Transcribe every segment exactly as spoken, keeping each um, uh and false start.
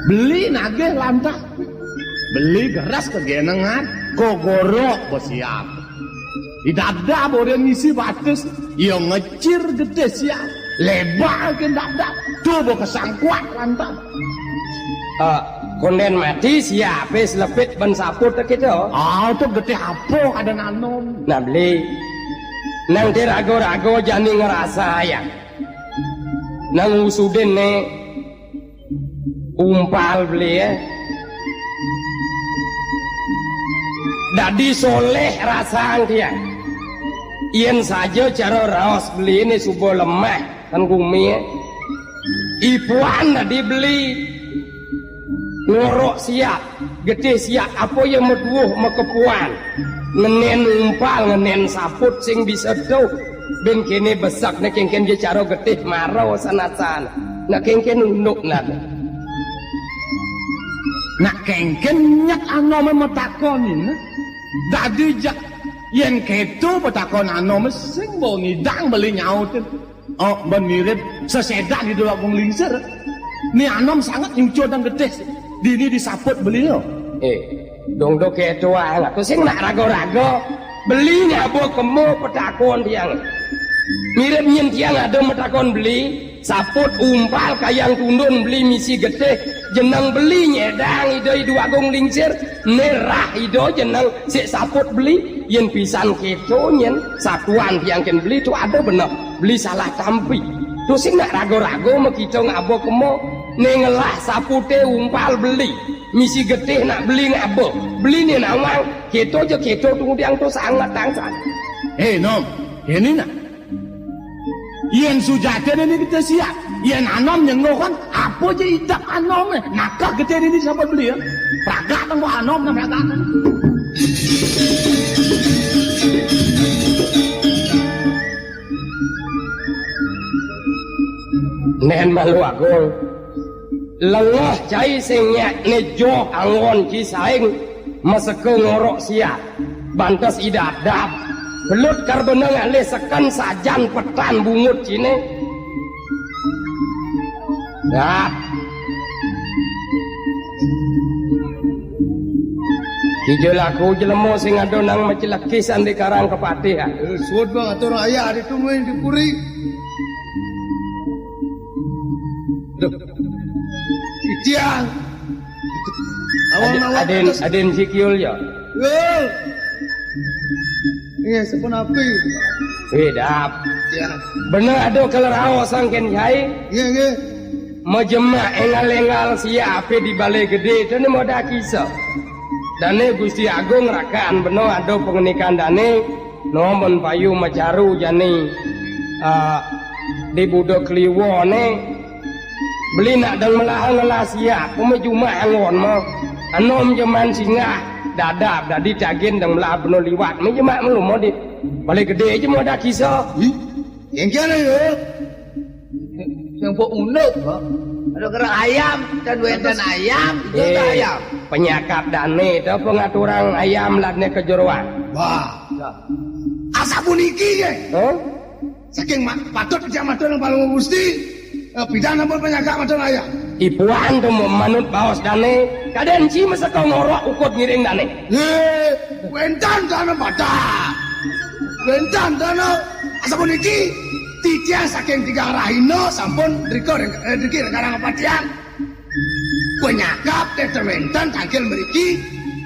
Beli nagih lantas. Beli geras kegenengan, gogorok besiap. Idabdab orang ngisi batis, ia ngecir getih siap. Lebar ke dabdab, tubuh kesangkuat lantas. Eh, konden mati siape selepit ban saput kita? Ah, tu getih apa ada nanom? Nah, beli. Nang te rago-rago jani ngerasa ya. Nang usudin ne umpal beli ya. Dadi soleh rasang tiang. Yen saja cara raos beli ne suba lemah kan gumi ya. Ipuan dadi beli ngorok siap, getih siap apa ya meduh makepuan. Ngenen umpal, ngenen saput sing bisa tuh. Ben kene besak ne kengken je cara getih maro sanasan. Nak kengken unduk nak. Nak kengken nyet anome matakon ini. Dadi jak yen keto patakon anome sing bo ngidang beli nyautin. Oh, ben mirip sesedak di dua gung lingsir. Ni anom sangat nyucur dan getih. Dini disaput beli lo. Eh, dong do keto anak tu sing nak rago-rago. Beli ngabo kemo patakon tiang. Mirip nyen tiang ada matakon beli, saput umpal kayang tundun beli misi getih, jeneng beli nyedang ida i dua gung lingsir, nerah ida jeneng sik saput beli, yen pisan keto nyen satuan tiang ken beli tu ada bener. Beli salah tampi. Tu sing nak rago-rago ma kita ngaba kema. Ne ngelah sapute umpal beli. Misi getih nak beli ngaba. Beli ne nawang. Keto je keto tu ngudiang tu sangat tangsat. Eh, Nom. Ini nak. Yen sujate ne kita siap. Yen anom nyenggoh kan. Apa je idap anom eh. Nakah getih ini siapa beli ya. Pragak tengok anom nak pragak. Nen malu agung. Lengah cai sing nyak ne joh anggon ci saing maseka ngorok siap. Bantes idap-dap. Belut karbena ngalih seken sajan petan bungut cine. Dap. Kija laku jelema sing ada nang macelekis andi karang kepatihan. Eh, suud bang atur ayah ditungguin di puri. Duh. Itiang. Awang Adin, awang Adin, atas. Adin Sikiul ya. Eh. Iya, sepun api. Widap. Ya. Bener ada kalau rawa sangken jai. Iya, iya. Majemak engal-engal sia ape di balai gede tu ni moda kisa. Dane Gusti Agung rakan beno ada pengenikan dane, no men payu macaru jani, ah, di buda kliwone, beli nak dang melaha ngelah sia, peme juma anggon mo, anom jeman singgah, dadap, dadi tagin dang melaha beno liwat, me jemak melu mo di balai gede je moda kisa. Ih, yang kira ya. Sing mbok unduk, kok. Ada kena ayam, dan wenten ayam, itu Eh, ayam. Penyakap dane itu pengaturang ayam ladne kejeroan. Wah, ya. Asa puniki, ya. Hah? Saking ma-, patut kerja matur yang paling gusti, eh, pidan ampun penyakap matur ayam. Ipuan tu manut baos dane, kaden ci meseka ngorok ukut ngiring dane. Eh, wenten dana badak. Wenten dana. Asa puniki, titiang saking tigang rahina sampun drika ring-, eh, driki ring karang kepatihan. Penyakap te wenten tangkil mriki,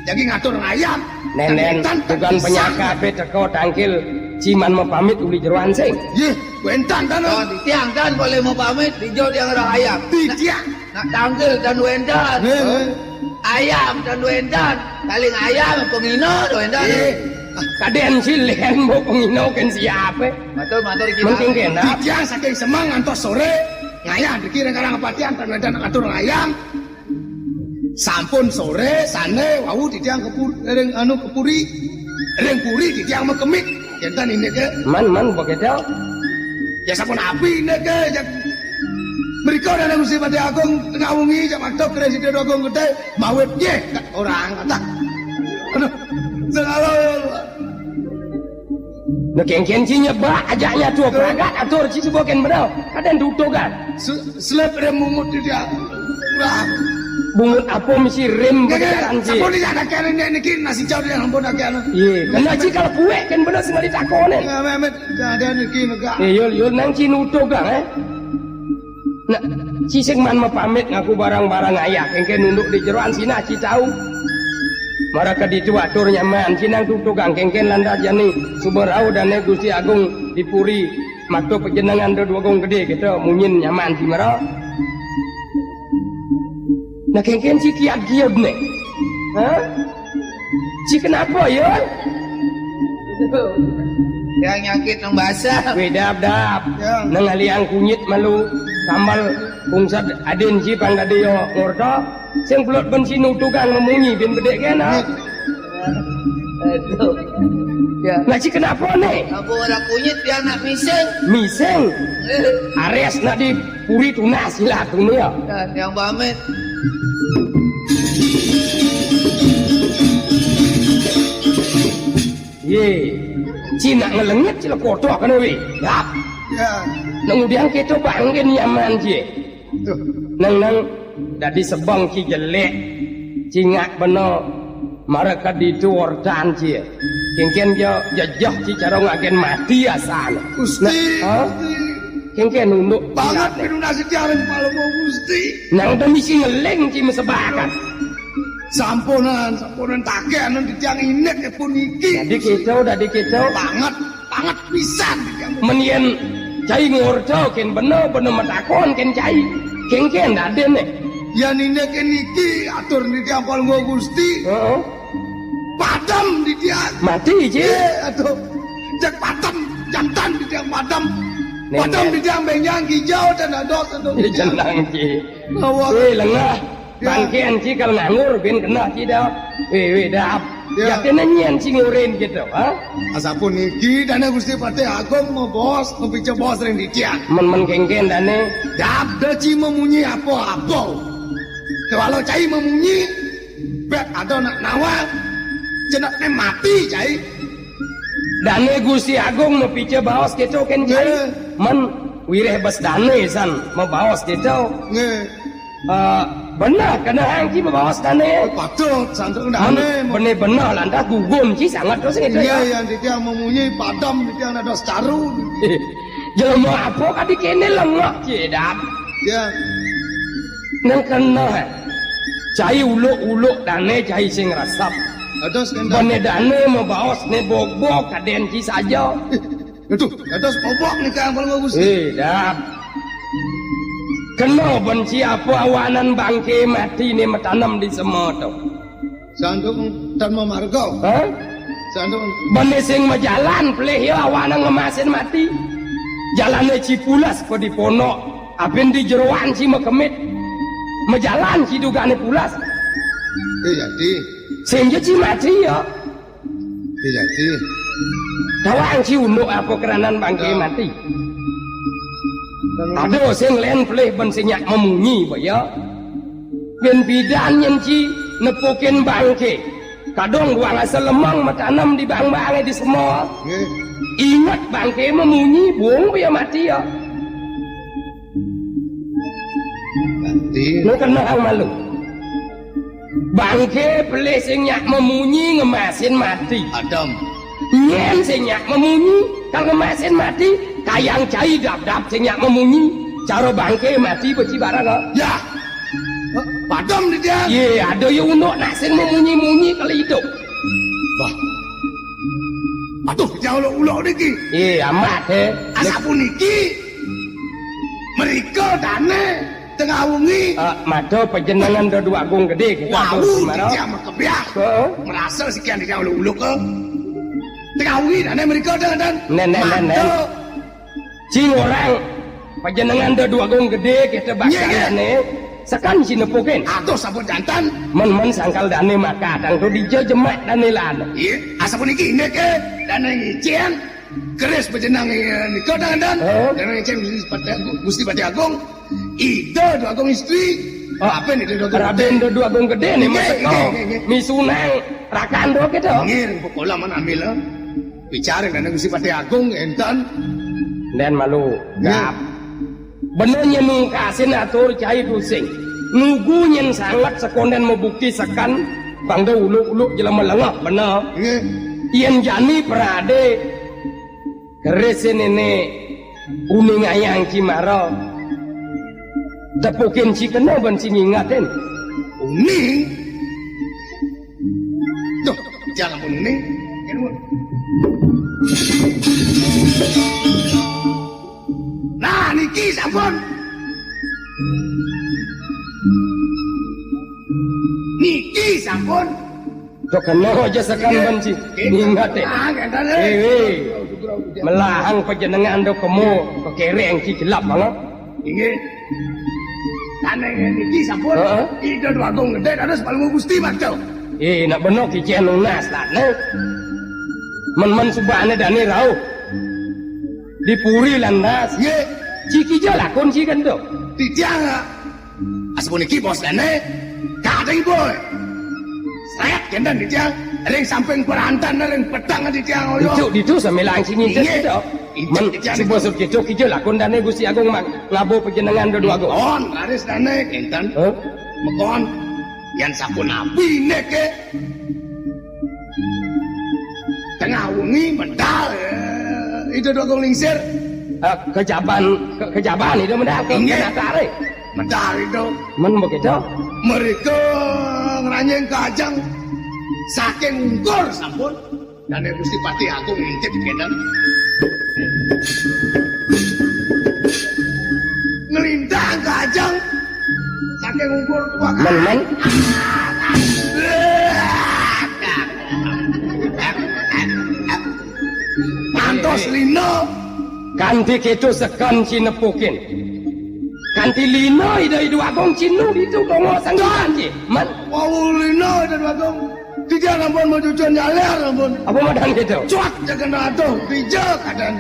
jagi ngatur ngayam. Nenen, wenten tugan penyakap te teka tangkil ciman mapamit uli jeroan sing. Yeh, wenten dana. Oh, titiang tan boleh mapamit, dijo tiang rah ayam. Titiang. Nak tangkil tan wenten. Heh, heh. Ayam tan wenten. Paling ayam pengina tan wenten. Eh. Kaden silen mbok pengina ken siape? Matur, matur, Ki. Mungkin kena. Titiang saking semang ngantos sore. Ngayah driki ring karang kepatihan tan wenten atur ngayam. Sampun sore, sane wau titiang ke pur-, ring anu ke puri. Ring puri titiang makemit. Kenten indike. Man, man, begitu. Ya sampun api indike, jak mriko dana Gusti Patih Agung ngawengi, jak makta kere Sida Agung Gedhe, mawit nggih, orang kata. Aduh, sengalo ya Allah. Nekengken ci nyebak ajaknya tu, pragat atur ci suba ken bedau. Kaden dutugan. Se-, selep dia mungut dia. Wah. Bungut apa mesti rim. Nggih, nggih. Sampun iki anak kene niki nasi jauh yang ampun akeh anu. Iya, kena ci kalau buek kan bener sing ditakone. Ya, Mehmet, ada niki negak. Eh, yul, yul, nang ci nutugang, eh. Nah, ci sing man mapamit ngaku barang-barang ayah, kengken nunduk di jeroan sinah ci tahu. Mara ka ditu atur nyaman, ci nang tutugang, kengken landas jani, subarau dane Gusti Agung dipuri, makto panjenengan do dua gong gede, kita munyin nyaman ci mara. Nah, kengken ci kiat giut ne. Hah? Ci kenapa, ya? Yang nyakit nang basah. Weh, dap, dap. Ya. Nang aliang kunyit malu, tambal pungsat adin ci pang dadi yo ngorta. Sing pelot ben sinu tukang memunyi bin bedek kena. Aduh. Ya. Nah, ci kenapa ne? Apa orang kunyit dia nak miseng? Miseng. Eh. Ares nak di puri tunas ilat dunia. Ya, yang pamit. Ye. Ci nak ngelengit ci lekotok kena we. Yap. Ya. Nang udiang kita banggen nyaman ci. Tuh. Nang, nang dadi sebeng ci jelek. Ci ngak beno. Mara ka ditu ortan ci. Kengken jo jejeh ci cara ngagen mati asal. Gusti. Nah, ha? Kengken nunduk banget. Pinuna setiaran kepala mau Gusti. Nang demi si ngeling ci mesebakan. Sampunan, sampunan takenan di tiang inek pun iki. Jadi kita, dadi kita. Banget, banget pisan di tiang. Menien cai ngorta ken bener, bener matakon ken cai. Kengken daden ne. Ya nine ken iki atur di tiang palungguh Gusti. Heeh. Padam di tiang. Mati, ci. Iya, aduh. Cek padam, jantan di tiang padam. Nenek. Padam di tiang benjang hijau dan ada satu. Iya, jenang, ci. Awak. Eh, lengah. Ya. Bangkean ci kal nganggur, bin kena ci dah. Weh, weh, dah. Ya. Ya, kena nyen ci ngurin gitu, ha? Asapun niki, dana Gusti Patih Agung mau bos, mau pica bos ring di tiang. Men-men kengken dane. Dap da ci memunyi apa-apa. Kalau cai memunyi, bet ada nak nawa, cenakne mati cai. Dane Gusti Agung mau pica baos gitu kan cai. Nggih. Men wireh bes dane san, mau baos gitu. Nggih. Eh, bener, kena hang ci bebaos dane. Patut, santuk dane. Bener-bener lantas gugun ci sangat terus gitu ya. Iya, yang di tiang memunyi padam, di tiang ada secaru. Jelema apa kadi kene lengak ci, Dap? Ya. Nang kena. Cai uluk-uluk dane, cai sing resep. Ados kena. Bene dane mabaos ne bobok kaden ci saja. Aduh, dados pobok nih, Kang, kalau bagus. Eh, Dap. Kena benci apa awanan bangke mati ni matanem di sema tu? Sandung tan mamarga. Hah? Sandung. Bene sing majalan pelih ya awanan ngemasin mati. Jalane ci pulas ko di ponok. Apin di jeroan ci makemit. Majalan ci dugane pulas. Eh, jadi. Sing ja ci mati ya. Iya, Ci. Tawang ci unduk apa keranan bangke mati. Ada sing len pelih ben sing nyak memunyi, ba ya. Ben bidan nyen ci nepukin bangke. Kadang buang asal lemang matanem di bang-bange di semua. Nggih. Ingat bangke memunyi, bung ba ya mati ya. Mati. Lu kena hang malu. Bangke pelih sing nyak memunyi ngemasin mati. Adam. Nyen sing nyak memunyi, kal ngemasin mati, kayang cai dap-dap sing nyak memunyi, cara bangke mati beci barang, ha? Ya. Padam di dia. Ye, ada ya unduk nak sing memunyi-munyi kali hidup. Bah. Aduh, jauh ulok-ulok niki. Ye, amat, he. Asapuniki. Mereka dane tengah wengi. Ah, mada panjenengan da dua agung gede kita. Wau, atur semara. Dia mah kebiah. Heeh. Merasa sekian dia uluk-uluk ke. Tengah wengi dane mereka dan, dan. Nen, nen, nen, nen. Mada. Cing orang panjenengan da dua agung gede kita bakal nih. Nggih, nggih. Sekan si nepukin. Aduh, sabun jantan. Men-men sangkal dane maka tang tu dija jemak dane lan. Iya, asapuniki indik ke dane ngicen. Keris bejenang, eh, nika, Dan, Dan. Heeh. Dan ngecen Gusti Patih Agung, Gusti Patih Agung. Ida Dua Agung Istri. Oh, Raden Ida Dua Agung Raden Gede. Ida Dua Agung Gede nih, nggih, masuk nggih, kau. Nggih, nggih. Misunang rakan doa kita. Nggih, ring pokola man ambil, eh. Bicara dengan Gusti Patih Agung, enten. Dan malu. Nggih. Gap. Bener nyenungkasin atur cai pusing. Nugu nyén sanget sekondén mabukti seken, bangda uluk-uluk jelema lengeh bener. Nggih. Yén jani pradé, kerisé néné uningayang ci mara. Tepukin ci kena ban ci ngingetin. Uning? Duh, jangan uning. Nah, niki sampun. Niki sampun. Tok kena aja sekan. Nggih. Ban ci. Nggih. Ingat, eh. Ah, nggih, nggih. Eh, eh. Melahang panjenengan do kemo kekereng ci jelap banget. Inggih. Tanah niki sampun. Heeh. Ida Dwagung Gedé dados Palungguh Gusti, Mas. Eh, nak bener kicén nunas lah, né. Men-men subane dane rauh. Di puri lantas. Nggih. Ci kija lakon ci kento. Titiang, ah, asapuniki bos dane. Kadang boy. Sret kenten titiang. Ring samping perantan ring peteng titiang oyo. Ditu, ditu samilang sini. Nggih. Kento. Men titiang suba sut kento kija lakon dane Gusti Agung mak ngabo panjenengan dodo agung. On, laris dane kenten. Hah? Mekon. Yan sapunapi neke. Tengah wengi medal, eh, Ida Dwagung Lingsir. Eh, kejaban, ke-, kejaban Ida medal ke, inggih, ke natare. Medal Ida. Men begitu? Mereka ngeranjing kajeng saking ungkur sampun. Dane Gusti Patih Agung ngintip kenten. Nglintang kajeng saking ungkur tua. Men, men. Ngantos lino. Kanthi keto sekan cinepukin. Kanthi lino Ida Idu Agung cinu ditu dongo sanggupan ci. Men. Wau lino Ida Idu Agung. Titiang ampun majujuran nyaler ampun. Apa madan gitu? Cuak jagan ratu, bija kadan.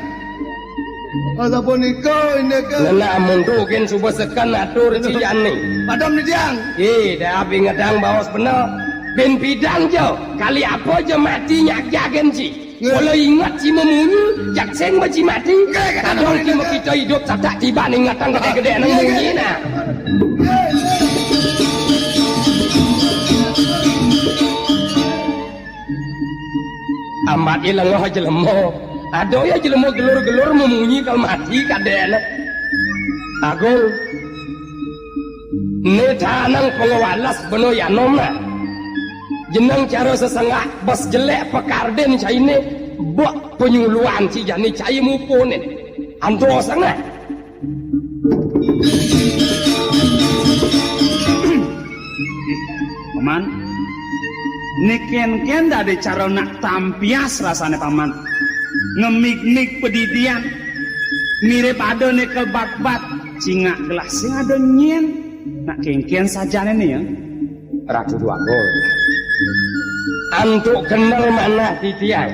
Asapunika indike. Ngena amun tu kin suba sekan atur ci jani. Padam titiang. Eh, dah abing ngedang baos bener. Bin pidang jo, kali apa jo mati nyak jagen ci. Nggih. Kala inget ci memunyi, jak sing mesti mati. Nggih, kata kadang nama kita nggih. Kita idup tak, tak tiba ning ngatang gedé-gedé nang nggih, munyi nggih. Nah. Ambat ilengah jelema. Ada ya jelema gelur-gelur memunyi kal mati kadene. Agung. Né tanang pengawales beno yanom nah. Jeneng cara sesengak bes jelek pekardin caine bek penyuluan ci jani cai mupunin. Anto sengak. Paman, né kénkén dadi cara nak tampias rasane, Paman. Ngemig-mig pedidian. Mirip ada né kelbat-bat, cingak gelah sing ada nyén. Nak kénkén sajane né ya. Ratu Dwagung. Antuk kendel manah titiang.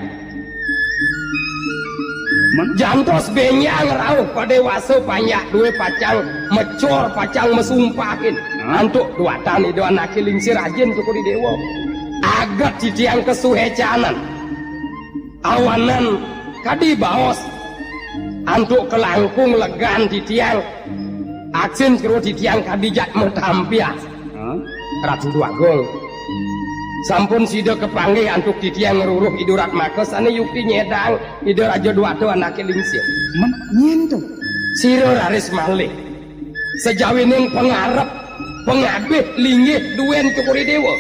Men- Jantos benjang rauh padéwasa panjak dué pacang mecor, pacang mesumpahin. Hah? Antuk duatan Ida Anaké Lingsir ajin Cokor I Déwa. Aget titiang kasuhecanan. Awanan kadi baos. Antuk kalangkung legan titiang. Aksin kero titiang kadi jak matampias. Hah? Ratu Dwagung. Sampun sida kapanggih antuk titiang ngruruh Ida Ratmaka sané yukti nyedang Ida Raja Dwata Anaké Lingsir. Men-, nyén to? Sira raris malih. Sajawining pangarep, pangabih linggih duén Cokor I Déwa.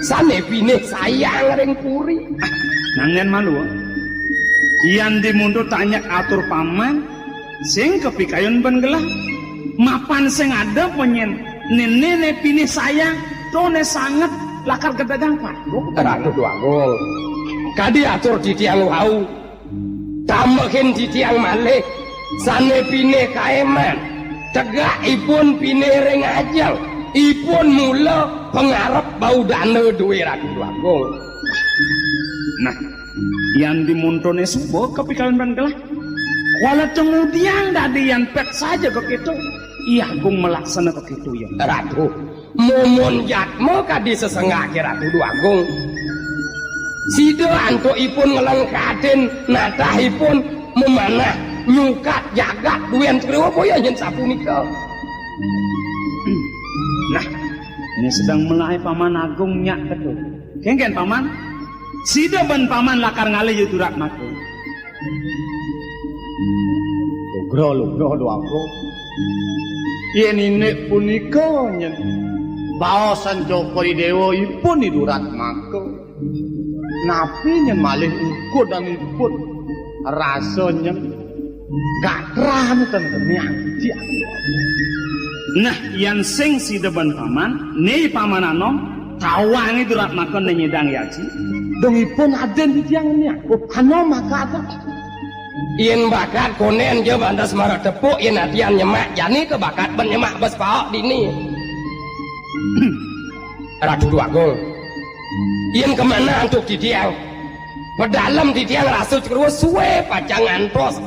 Sané pinih sayang ring puri. Ah, nanggen malu. Yan dimundur tanyek atur paman, sing kapikayun ban gelah. Mapan sing ada panyen, néné né pinih sayang, to né sanget lakar gedegé paduk. Ratu Dwagung. Kadi atur titiang wau, tambahin titiang malih, sané pinih kaéman. Tegak ipun pinih ring ajeng. Ipun mula pangarep bau dana dué Ratu Dwagung. Nah, yan dimuntuné suba kapikayun ban gelah. Wala tumudian dadi yan pét saja kakéto. I Agung malaksana kakéto ya. Ratu, mumun jatma kadi sesenggaké Ratu Dwagung. Sida antuk ipun nglengkatin natah ipun memanah nyukat jagat duén triwa boya nyén sapunika. Nah, Ini sedeng melaé Paman Agung nyak ketu. Kéngkén Paman? Sida ban Paman lakar ngalih ya Duratmaka. Lugra, lugra, Dwagung. Yén indik punika nyén baosan Cokor I Déwa ipun I Duratmaka. Napi nyén malih ukudanipun rasa nyén gatrahné ten keniang titiang. Nah, yan sing sida ban Paman, né Paman Anom, tawang I Duratmaka né nyédang yaji. Dong ipun adén titiang keniang. Oh, Anom maka ada. Yén bakat kondén ja bantes mara tepuk, yén atian nyemak jani ka bakat ban nyemak bes paok dini. Ratu Dwagung. Yén kamana antuk titiang? Pedalem titiang rasa cekruh sué pacang ngantos.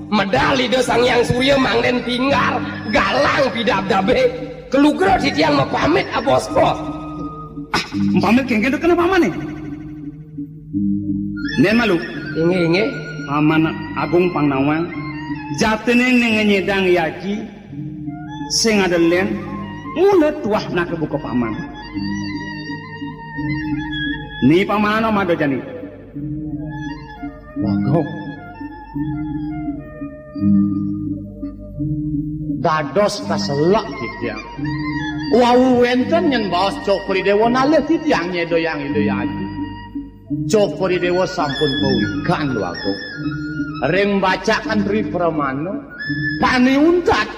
Medal Ida Sang Hyang Surya mangdén pinggar, galang pidabdabé. Kalugra titiang mapamit abos-bos. Ah, mapamit kéngkén to keneh Paman né? Nén malu. Inggih, inggih. Paman Agung pang nawang. Jatiné né nyédang yaji sing ada lén, mula tuah nak buka Paman. Né Paman Anom ada jani. Waduh. Dados kaselek titiang. Wau wénten nyén baos Cokor I Déwa nalih titiang nyédayang Ida Hyang Aji. Cokor I Déwa sampun pawikan, Dwagung. Ring bacakan Tri Pramana, pané untat.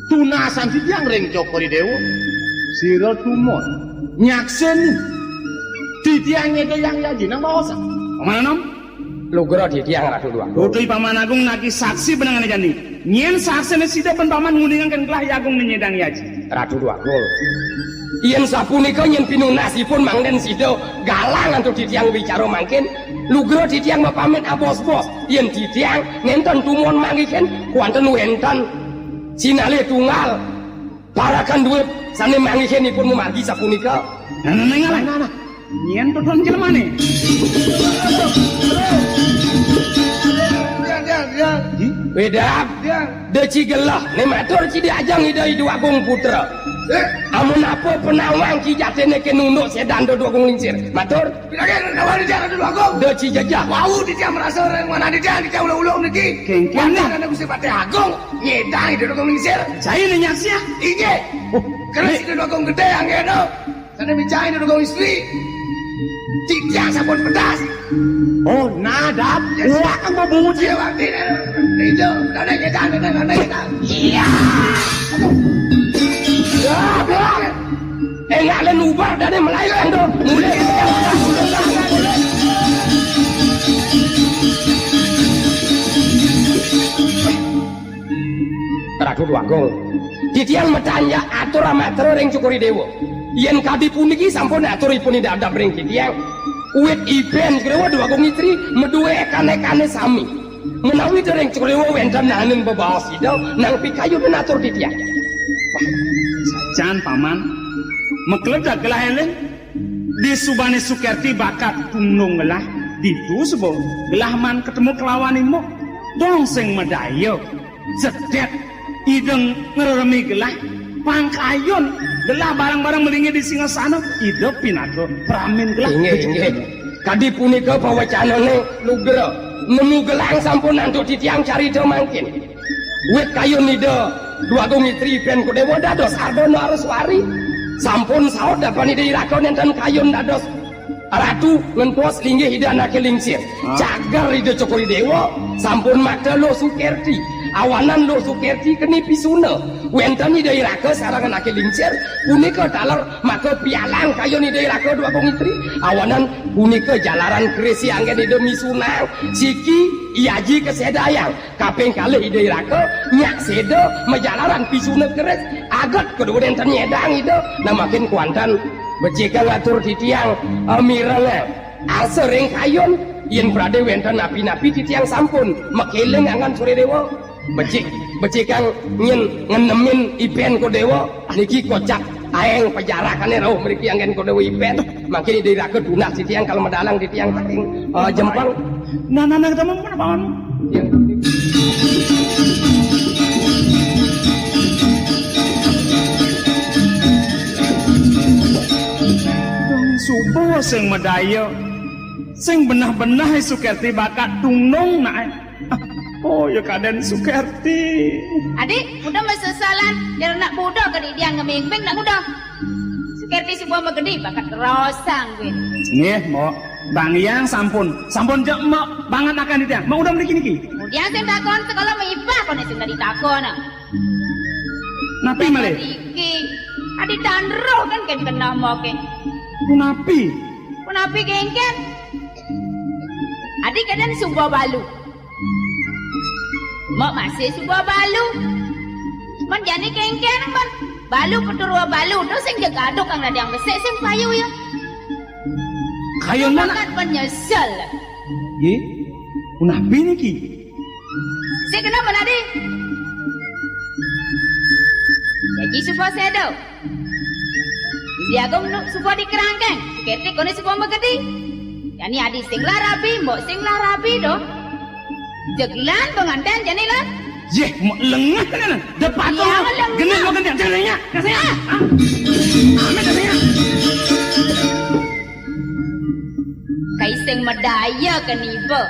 Tunasan titiang ring Cokor I Déwa. Sira tumon. Nyaksén. Titiang nyédayang yaji nang baosan. Paman Anom? Lugra titiang Ratu Dwagung. Duduh Paman Agung nagih saksi benengané jani. Nyén saksiné sida ban Paman nguningaken gelah I Agung né nyédang yaji. Ratu Dwagung. Yén sapunika nyén pinunasipun mangdén sida galang antuk titiang bicara mangkin, lugra titiang mapamit abos-bos. Yén titiang nénten tumon manggihin, kuanten wénten sinalih tunggal. Parakan duit sané manggihin ipun mamargi sapunika. Nah, nah, nah, nah, nah. Nyén tuturan jelemané? Dian, Dian, Dian. Wedang. Dian. Da ci gelah, né matur ci di ajeng Ida I Déwa Agung Putra. Eh. Amun apa panawang ci jatiné ké nunduk sédan Ida Déwa Agung Lingsir. Matur. Pinanggih nawang di jalan Ida Déwa Agung. Da ci jejeh. Wau titiang marasa ring wana titiang, titiang ulung-ulung niki. Kéngkén. Wantah Gusti Patih Agung nyédang Ida Déwa Agung Lingsir. Cai né nyaksiang. Inggih. Oh, karena né. Sida Déwa Agung Gedé anggéna. Sané micai Ida Déwa Agung Istri. Titiang sampun pedas. Oh, nadap. Wah, kan mau bungut ya. Iya. Aduh. Ya, belah. Énggal lén ubar dané melayu to. Mulih. Ratu Dwagung. Titiang matanjak atur amatra ring Cokor I Déwa. Yén kadi puniki sampun aturipun idadab ring titiang. Wit ibén Cokor I Déwa Dwagung Istri madué ékan-ékané sami. Menawi ring Cokor I Déwa wénten naenin bebaos sida, nang pikayunin atur titiang. Wah, sajan Paman. Makeledak gelah éling. Di subané Sukerti bakat tundung gelah, ditu suba gelah man ketemu kelawan Imuk. Dong sing madaya, jedét, ida ngreremi gelah, pang kayun, gelah bareng-bareng malinggih di singasana, ida pinaka pramin gelah. Inggih, inggih. Kadi punika pawecanané lugra, nemu gelah sampun antuk titiang carita mangkin. Wit kayun Ida Dwagung Istri ibén Kudéwa dados Ardana Araswari. Sampun saut dapan Ida I Raka nénten kayun dados ratu ngentos linggih Ida Anaké Lingsir. Hah? Cagar Ida Cokor I Déwa sampun makta Luh Sukerti. Awanan Luh Sukerti keni pisuna. Wénten Ida I Raka sareng Anaké Lingsir punika taler maka pialang kayun Ida I Raka Dwagung Istri. Awanan punika jalaran keris anggén Ida misunang. Siki I Aji kasédayang. Kaping kalih Ida I Raka, nyak séda majalaran pisuna keris, aget kudu nénten nyédang Ida, namakin kuanten becikang atur titiang, eh, mirengang arsa ring kayun, yén pradé wénten napi-napi titiang sampun makéling anggan Surya Déwa. Becik, becikang nyén ngenemin ibén Kudéwa, niki kocap aéng pajarakané rauh mriki anggén Kudéwa ibén. Mangkin Ida I Raka tunas titiang kal medalang titiang saking, eh, Jempang. Nah, nah, nah, ketemu mana, Paman? Ya. Suba sing madaya, sing beneh-beneh Sukerti bakat tungnung naé. Oh, ya kadén Sukerti. Adi, udah masesalan, jar anak buda ka didiang ngemimpin nak udah. Sukerti suba magedi bakat rosang kuwi. Nggih, Mbok. Bang Yang sampun, sampun jek Mbok banget akan didiang. Mbok udah mriki niki. Kemudian sing takon sekala mipah koné sing tadi takon. Napi malih? Iki. Adi tan roh kan kén kena moke. Punapi? Punapi kéngkén? Adi kadén suba balu. Mok masih suba balu. Mén jani kéngkén mén balu peturwa balu to sing jeg aduk kang dadi besik sing payu ya. Kayun mana? Bakat menyesal. Nggih. Punapi niki? Sing kena menadi. Jaji suba sedo. Indi Agung nu suba dikerangkeng. Kerti koné suba magedi. Jani adi sing lah rabi, mbok sing lah rabi do. Jeglan pengantin jani lah. Yeh, mok lengah tenan. Depato. Iya, lengah. Gendeng lo gendeng. Jangan nanya. Kasih ya. Ah. Amin kasih ya. Kai sing madaya keniba.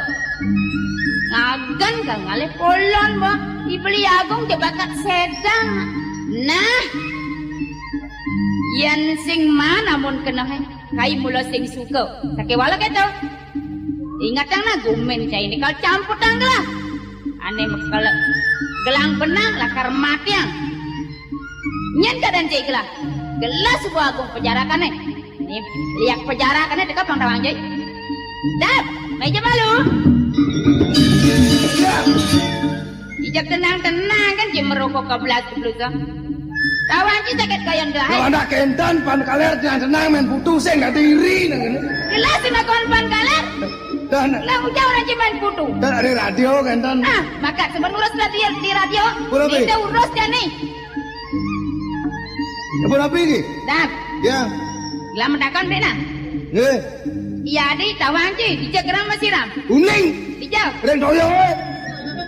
Ngagen ka ngalih polon ba. Ibli Agung ja bakat sedang. Nah. Yén sing man amun kenehé, kai mula sing suka. Sakéwala kéto. Ingetang nah gumin cai né kal camputang gelah. Ané mekel gelang benang lakar matiang. Nyén kadén cai gelah. Gelah suba agung pejarakané. Né, liak pejarakané teka pang tawang, Jai. Dap, méja malu. Ijak tenang-tenang kan, Jai merokok ke belas ke belusa. Tawang, Jai, sakit kayang dah. Kalau anak kénten pan kalér tenang-tenang main putu sing dadi iri nang ngene. Jelas sing lakon pan kalér. Dah, nak. Lah, ujar orang Jai main putu. Dah, ada radio kénten. Ah, maka semen urus radio di radio. Pura, Pi? Kita urus dia nih. Apa rapi iki? Dah. Ya. Lah mendakan dek nah. Nggih. Iya, di tawang ci, dija gerang masiram. Uning. Dija. Ring toyo wae.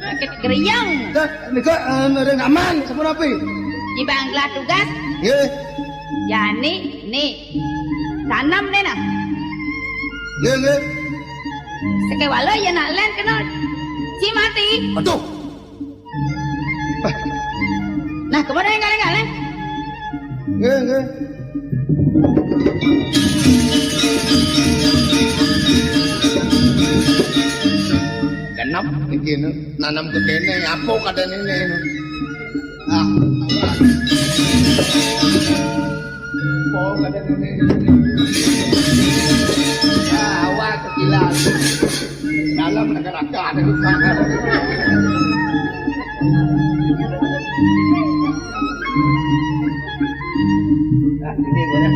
Sakit geriang. Dah, nika, eh, ring aman, sampun rapi. Di bangla tugas. Nggih. Jani, nih. Tanam deh nah. Nggih, nggih. Sekewala ya nak len kena. Si mati. Aduh. Nah, kemana yang kalian kalian? Nggih, nggih. Genep iki, no. Nanam ke kene, apa kadang ini, no? Ah, apa? Apa kadang ini? Ah, awak kekilat. Dalam raka-raka ada di sana. Nah, ini boleh.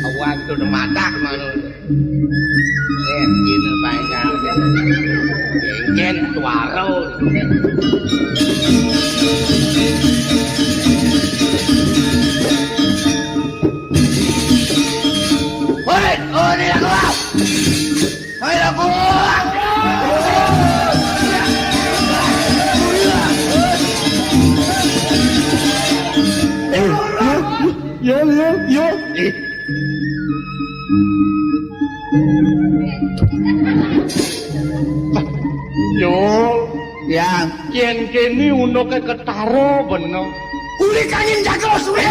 Awan tu udah matak mana? Eh, ini banyak. Jengjen tuaro. Woi, oh, ini aku. Ayo, aku. Eh, yo, yo, yo, yo. Eh. Yo, yang yen kene unuke ketara bener. Uli kangin jago suwe.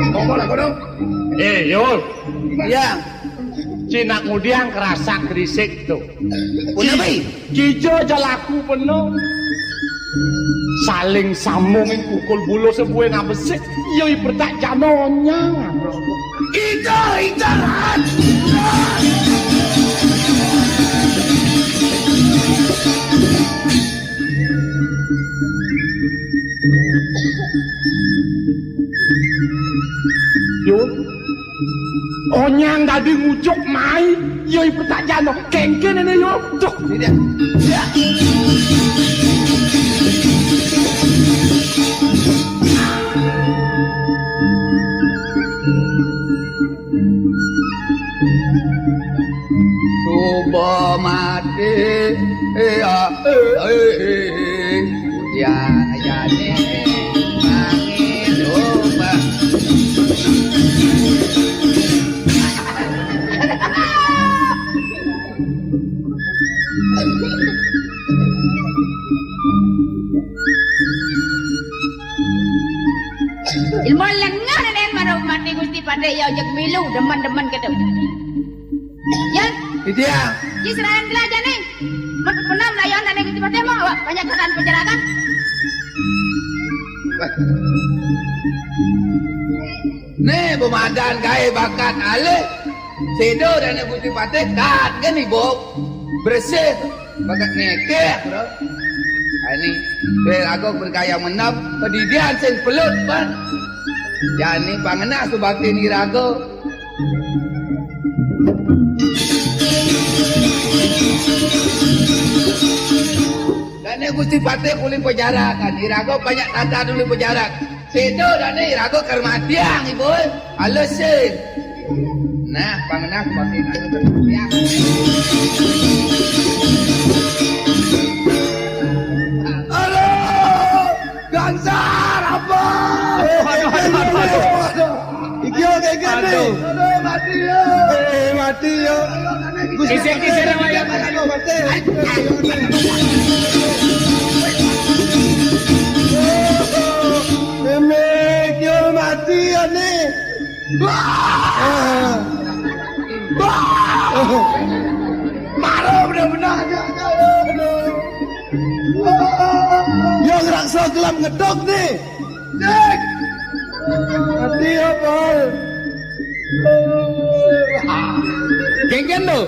Ngomong lah, kono. Eh, yo. Ya. Cina ngudiang kerasak kerisik tuh. Punya bayi. Kija jalaku bener. Saling sambung ing kukul bulu sebuah ngabesik. Iya ipertak jano nyang. Ida, ida, rat. Yo. Onyang dadi ngujuk mai, ya ipertajano. Kengken ini yo. Duh, ini dia. Ya. Bo mati, eh, ah, eh, eh, eh. Udian ajane angin ombak. Ilmu lengah nen maro mati Gusti Patih ya ojek milu demen-demen gitu. Ya. Iya. Ji serayan gelaja nih. Mat pernah melayan ane Gusti Patih mah, wah, banyak kesan penjelasan. Nih, pemadan gawe bakat alih. Sedo dane Gusti Patih, kat kan ibu. Bersih. Bakat ngekeh, bro. Ani, bel aku bergaya menap, pedidian sing pelut, ban. Jani pangenah subatin iraga. Dane Gusti Patih uli pejarak, kan iraga banyak tata dulu pejarak. Sedo dane iraga kermatiang, ibu. Alusin. Nah, pangenah pakai anu kermatiang. Halo, Gangsar apa? Aduh, aduh, aduh, aduh. Iki yo kayak gini. Aduh. Aduh, mati ya. Eh, mati ya. Kisik-kisik yang lain. Mati. Meme, yo mati ya nih. Wah. Wah. Marah benar-benar. Yo ngerasa gelap ngedok nih. Cek. Mati apa? Genggen lo.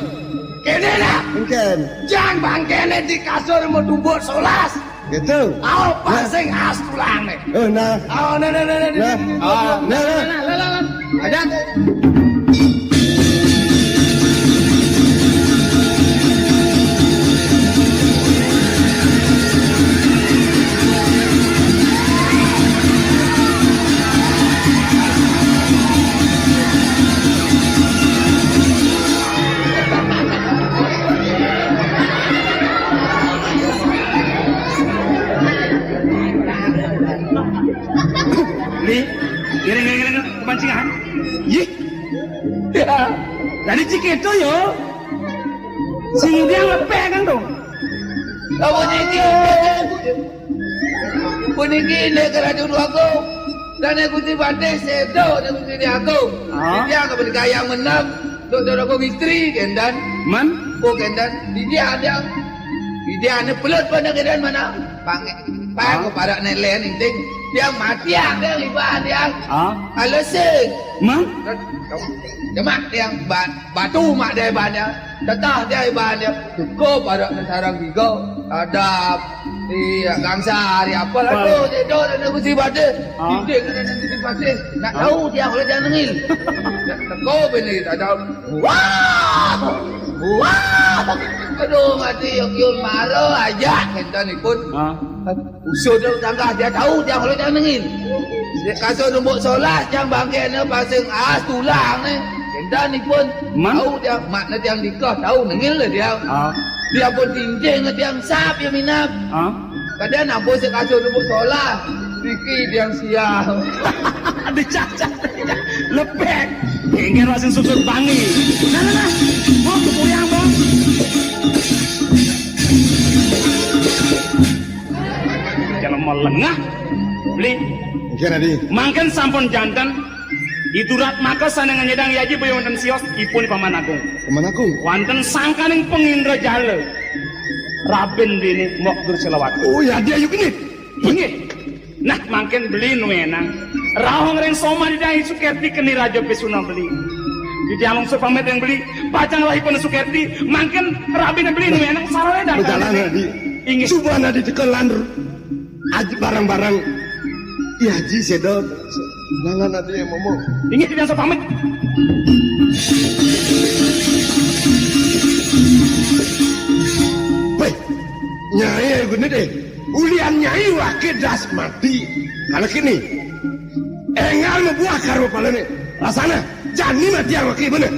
Kene lah. Genggen. Jang bangkene di kasur mau tumbuk solas. Gitu. Au, pasing as tulane. Oh, nah. Au, nah, nah, nah, nah, nah. Nah. Au, nah, nah, nah, nah, nah. Adan. Ni, ngiring-ngiring kepancingan. Yih. Ya. Tadi cik itu yo. Sing dia ngepek kan dong. Apa niki? Puniki nek kerajaan aku. Dan aku tiba deh sedo dan aku tidak aku. Ah. Dia akan bergaya menang. Dok dok aku istri kendan. Man? Oh kendan. Di dia ada. Di dia ada pelut pada kendan mana? Pange, pange parak nelen inting. Dia mati ada iban dia. Ah? Alusin. Man? Demak dia ban, batu mak dia iban dia. Tetah dia iban dia. Cukup parak sarang tiga. Ada iya gangsa hari apa lah tu. Dia dok dan aku si bade. Ah? Inting ada nanti di pasir. Nak tahu dia oleh dia nengil. Nak teko bini ada. Wah! Wah! Aduh, mati yang yun mara aja. Kentan ikut. Ah? Usut dia tanggah dia tahu dia kalau dia nengil. Dia kasut rumbuk solas yang bangke ni pasang as tulang ni. Kentan ikut. Man? Tahu dia makna dia nikah tahu nengil lah dia. Ah? Dia pun tinjing dia sap dia minap. Ah? Kadang nampu si kasut rumbuk solas. Riki dia sial. Dicacat. Lepek. Engger masih susut bangi. Nah, nah, nah. Bang, puyang, Bang. Jangan melengah. Beli. Oke, Nadi. Mangken sampun jantan. Iturat maka sané nganyedang yaji boya wonten sios ipun Paman Agung. Paman Agung. Wonten sangkaning pengindra jala. Rabin dene Mok Dur Selawat. Oh, ya dia yuk ini. Inggih. Nah, mangkin beli nuenang. Rauh ngreng soma didang Sukerti keni Raja Pisuna beli. Didang lungsur pamit yang beli. Pacang rahipun Sukerti, mangkin rabin beli nuenang sarana datang. Bejalan, Nadi. Inggih. Coba Nadi tekelan aji barang-barang. Iya, Ji, sedo. Jangan Nadi yang ngomong. Inggih, didang pamit. Weh, Nyai ayo gune deh. Ulian Nyai wake das mati. Anak ini. Engal mebuah karma palane. Rasana, jani mati yang wake bener.